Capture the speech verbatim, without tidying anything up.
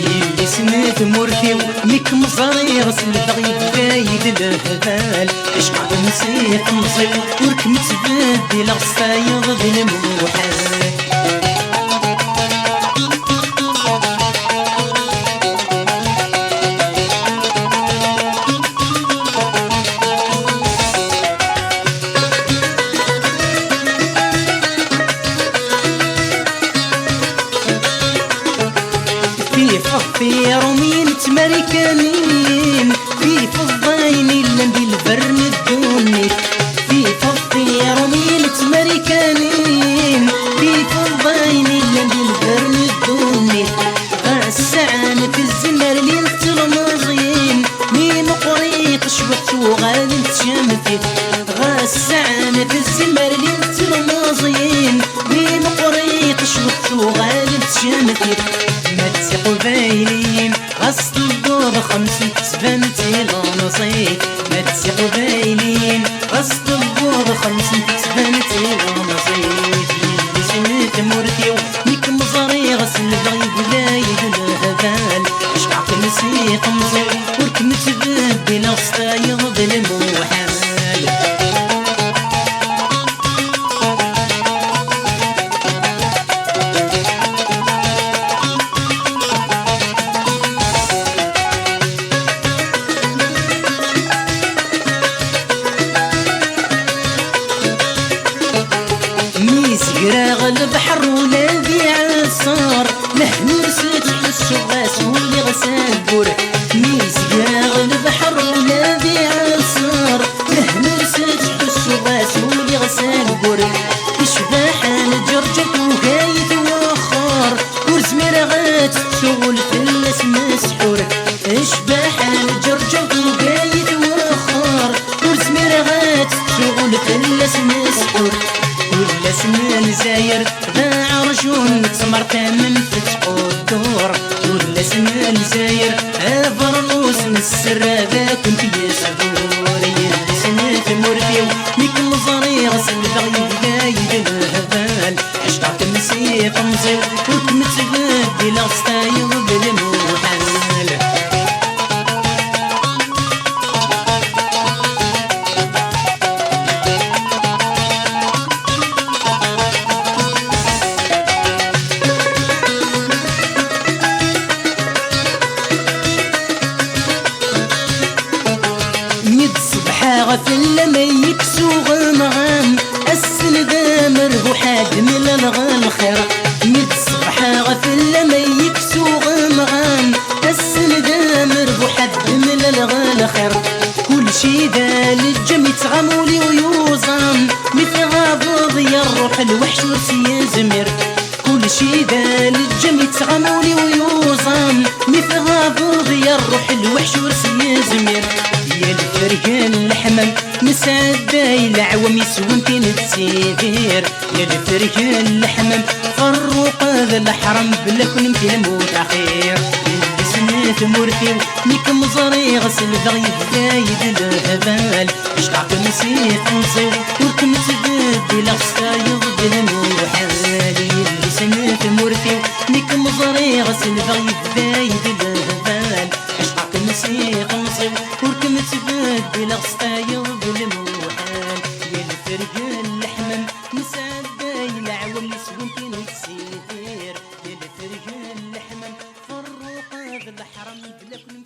Yelli-s n tmurt-iw, mi kem-ẓriɣ selbeɣ yedda-yi-d lehbal. Acqa temsi temẓi-w, ur kem-ttbeddileɣ s tayeḍ d lmuḥal. Tifeḍ tiṛumin d tmarikanin, tifeḍ ayen illan di lberr n ddunit. Tifeḍ tiṛumin d tmarikanin, tifeḍ ayen illan di lberr n ddunit. Ɣas sɛan tezmer lin telmeẓyin, mi meqqer iṭ cwiṭ tuɣal d tcemtit. Ɣas sɛan tezmer lin telmeẓyin, mi meqqer iṭ cwiṭ tuɣal d tcemtit. Ma d tiqbayliyin, ɣas tewweḍ xemsin, tettban d tilemẓit. Ma d tiqbayliyin, ɣas tewweḍ xemsin, tettban d tilemẓit. Yelli-s n tmurt-iw, mi kem-ẓriɣ selbeɣ yegla-yi-d lehbal. Acqa temsi temẓi-w, ur kem-ttbeddileɣ s tayeḍ d lmuḥal. Mi zegreɣ lebḥer ula d iɛeṣṣer, lehnur s ttḥussuɣ ɣas uliɣ s ayyur. Mi zegreɣ lebḥer ula d iɛeṣṣer, lehnur s ttḥussuɣ ɣas uliɣ s ayyur. Icbaḥ n Ǧerǧer tuga-yi twexxer, ur zmireɣ ad tettuɣ ul fell-as mesḥur. Icbaḥ n Ǧerǧer tuga-yi twexxer, ur zmireɣ ad tettuɣ ul fell-as mesḥur. Ullas n Lezzayer d aɛerjun n ttmer tamemt tettquddur. Ullas n Lezzayer abernus n sser ad akent-yesdur. Yelli-s n tmurt-iw, mi kem-ẓriɣ selbeɣ yegla-yi-d lehbal. Acqa temsi temẓi-w, ur kem-ttbeddileɣ s tayeḍ d lmuḥal. Mi d-ṣebḥeɣ fell-am ay ikkes uɣemɣam, ass-n d amerbuḥ ad d-mlaleɣ lxir. Mi d-ṣebḥeɣ fell-am ay ikkes uɣemɣam, ass-n d amerbuḥ ad d-mlaleɣ lxir. Kulci d aleǧǧam, yettɣam ul-iw yuẓam, mi tɣabeḍ ya rruḥ lweḥc ur s-yezmir. Kulci d aleǧǧam, yettɣam ul-iw yuẓam, mi tɣabeḍ ya rruḥ lweḥc ur s-yezmir. Ya lferg n leḥmam, nesɛedday leɛwam yes-wen tin nettidir. Ya lferg n leḥmam, ferruq d leḥram, bla kennemti lmut axir. Yelli-s n tmurt-iw, mi kem-ẓriɣ selbeɣ yebda-yi-d lehbal. Cqaɣ-kem si temẓi-w, ur kem-ttbeddileɣ s tayeḍ d lmuḥal. Yelli-s n tmurt-iw, mi kem-ẓriɣ selbeɣ yebda-yi-d lehbal. Cqaɣ-kem si temẓi-w, ur kem-ttbeddileɣ s tayeḍ d lmuḥal. Ya lferg n leḥmam, nesɛedday leɛwam yes-wen tin nettidir. Ya lferg n leḥmam, ferruq d leḥram, bla kennemti